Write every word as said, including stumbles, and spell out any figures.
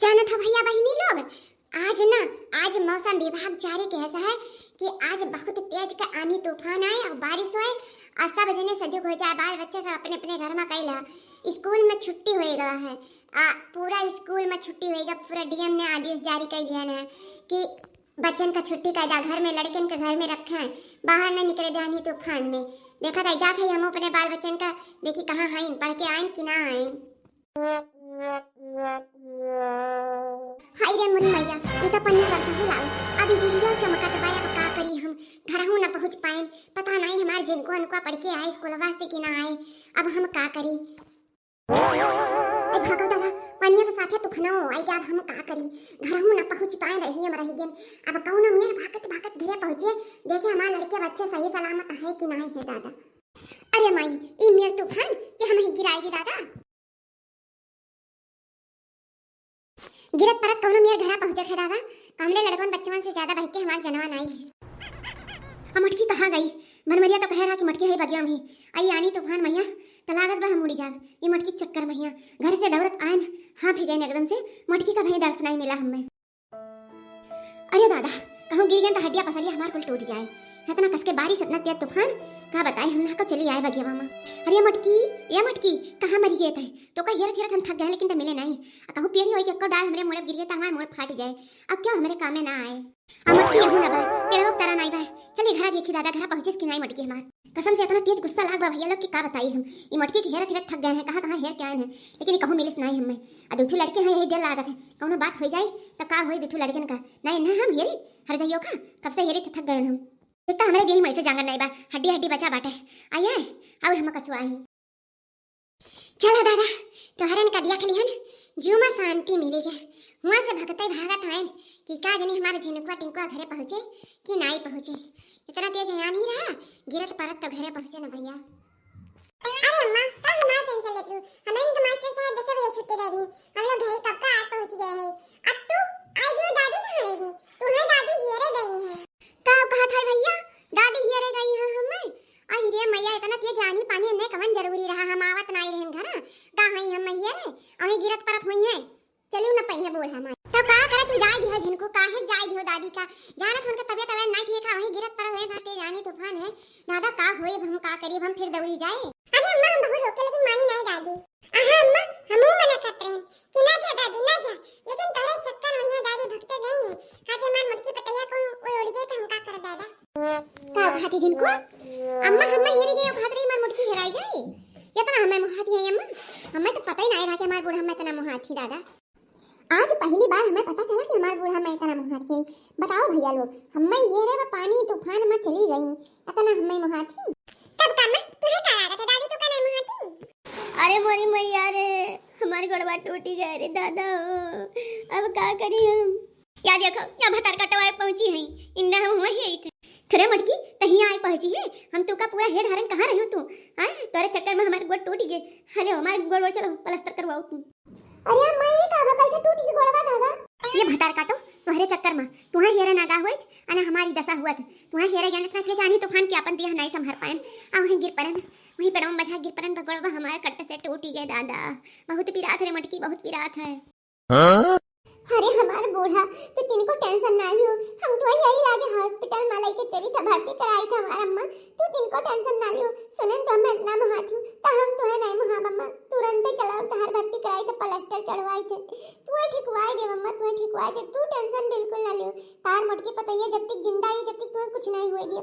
जानत हो भइया बहिनी लोग, आज ना, आज मौसम विभाग जारी कहत है कि आज बहुत तेज का आंधी तूफान आए और बारिश होए और सब जने सजुग हो जाए, बाल बच्चे सब अपने अपने घर मा कैला। स्कूल मा छुट्टी होए गवा है, आ, पूरा स्कूल मा छुट्टी होए गवा, पूरा डीएम ने आदेश जारी कर दिया है कि बच्चन का छुट्टी कर दा, घर में लड़कन के घर में रखें, बाहर न निकरे दे आंधी तूफान में। देखा था जात है हम अपने बाल बच्चन का, देखी कहाँ हैं, पढ़ के आएन कि ना आएन। हाय रे मोरी मैया, ई त पनिया बरसा ही लाल। अब बिजुलिया चमकत बा, अब का करी हम? घरहू न पहुँच पाएन। पता नहीं हमार जिनको उनको पढ़ के आए स्कूलवा से कि ना आए। अब हम का करी? ए भागो दादा, पनिया के साथे तूफानो आई के अब हम का करी? घरहू न पहुँच पाए, रही हम रह गेन। अब कौनो मेर भागत भागत घरे पहुँचे, देखे हमार लड़के बच्चे सही सलामत है कि नहीं है दादा। अरे माई, ई मेर तूफान के हम ही गिराई दी दादा। गिरत परत कौनो मेर घरा पहुँचत है दादा, हमरे लड़कन बच्चवन से ज्यादा बहके हमार जनवा नाई है। अब मटकी कहाँ गई? मनमरिया तो कह रहा कि मटकी है बगिया में। आई आंधी तूफान मैया, त लागत बा हम उड़ी जाब। ई मटकी के चक्कर मैया, घर से दौड़त आयन, हाँ फिर एकदम से मटकी का भई दर्श नाई मिला हमें। अरे दादा, कहूँ गिर गए तो हड्डिया पसलिया हमार कुल टूट जाए। इतना कस के बारिश, इतना तेज तूफान, का बताए हम ना को चली आए बगिया में। अरे मटकी, ये मटकी, कहाँ मरी गए थे? तो का हेरत हेरत हम थक गए, लेकिन त मिले नहीं। आ कहूँ पेड़ी होई के एको डाल हमरे मुड़े गिर गए त हमार मुड़ फाट जाए। अब क्यों हमरे कामे ना आए? आ मटकी यहू ना बा, पेड़वा के तरा नाई बा। चली घरा देखी दादा, घरा पहुँचे कि नाई मटकी हमार। कसम से इतना तेज गुस्सा लाग बा भइया लोग कि का बताई हम। ई मटकी के हेरत हेरत थक गए हैं, कहाँ कहाँ हेर के आए हैं, लेकिन ई कहूँ मिलिस नाई हमें। आ दुठू लड़के हैं, यही डर लागत है, कौनो बात हो जाए त का होई दुठू लड़कन का। नाई ना हम हेरी, हर जाइयो का, कब से हेरी त थक गए हम। एक तो हमरे देही में से जांगर नाई बा, हड्डी हड्डी बचा बाटे। आइए, और हम कछुआ ही। चलो दादा, तोहरन का देख लिहन, जीव में शांति मिली गए। हुआ से भगते भागत आयन कि का जनी हमारे झिनकुआ टिंकुआ घरे पहुँचे कि नाई पहुँचे। इतना तेज आंधी रहा, गिरत परत तो घरे पहुँचे न भइया। अरे अम्मा, का हमार टेंशन लेत हो? हमें तो मास्टर साहब दस बजे छुट्टी दे दी, हम लोग घरे कब का आए पहुँच गए हैं। अब तू आई जो दादी कहाँ रही? तुम्हें दादी हेरे गई है। का कहा था भइया? दादी हेरे गई है हमें? अरे रे मैया, इतना तेज आंधी पानी में कवन जरूरी रहा, हम आवत नाई रहन घर, का हई हम मैया रे, अहीं गिरत परत हुई हैं, चलू न पइहे बूढ़ा माई। तब का करे तू जाए दिहो झिनको, काहे जाए दिहो दादी का, जानत उनके तबियत अबे नाई ठीक है, वहीं गिरत परत हुए, इतना तेज आंधी तूफान है, दादा का होए, अब हम का करी, अब हम फिर दौड़ी जाए। अरे अम्मा हम बहुत रोके लेकिन मानी नाई दादी। अहा अम्मा, हमहू मना करत रहे कि ना जा दादी, ना जा, लेकिन तोहरे चक्कर में यहाँ दादी भगते गई है। आज हमार मोटकी पतैया को उड़ जाए तो हम का कर दादा? का उखाती जिनको? अम्मा, हम्मे हेरी गई उखात रही, हमार मोटकी हेराई जाई। इतना हम्मे मुहाती है अम्मा, हम्मे तो पता ही ना रहा कि हमार बूढ़ा हम्मे इतना मुहाती दादा। आज पहली बार हमें पता चला कि हमार बूढ़ा हम्मे इतना मुहाती है। बताओ भइया लोग, हम्मे हेरे व पानी तूफान में चली गई, इतना हम्मे मुहाती। तब का अम्मा, तुहे का लागत है दादी, तू का नहीं मुहाती? अरे मोरी मैया रे, हमार गोड़वा टूटी गए रे दादा हो, अब का करी हम? या देखो, या भतार कटवाए पहुंची हैं, इन्ना हम वही आई थे। खरे मटकी, तहिया आई पहुंची है, हम तू का पूरा हेड हरन कहाँ रही तू? हाँ, तोरे चक्कर में हमारे गोड़ टूट गए। हले हमारे गोड़, गोड़ चलो, प्लास्टर करवाओ तू। अरे अम्मा, ये का बा, कैसे टूट गई गोड़वा दादा? ये भतार काटो, तुम्हारे चक्कर में, तुम्हारे हेरे नागा हुए, अने हमारी दशा हुआ था। तुम्हारे हेरे ज्ञान इतना तेज आंधी तूफान के अपन दिया नहीं संभर पाए, आ वहीं गिर परन, वहीं पेड़ों में बजा गिर परन, गोड़वा हमारे कट्ट से टूट गए दादा। बहुत पिरात रे मटकी, बहुत पिरात है। हाँ? अरे हमार बूढ़ा, तू तिनको टेंशन ना लियो, हम तो यही लागे हॉस्पिटल में लेके चली था, भर्ती कराई था हमार अम्मा, तू तिनको टेंशन ना लियो। सुनन तो हमें इतना मुहाती हूँ, तो हम तो है नहीं मुहाब अम्मा, तुरंत चलाओ तहार भर्ती कराई थे, प्लास्टर चढ़वाई थे, तू है ठिकवाई दे अम्मा, तू है ठिकवाई दे, तू टेंशन बिल्कुल ना लियो। तार मोटकी पतैया जब तक जिंदा है, जब तक तुम्हें कुछ नहीं हुए दियो।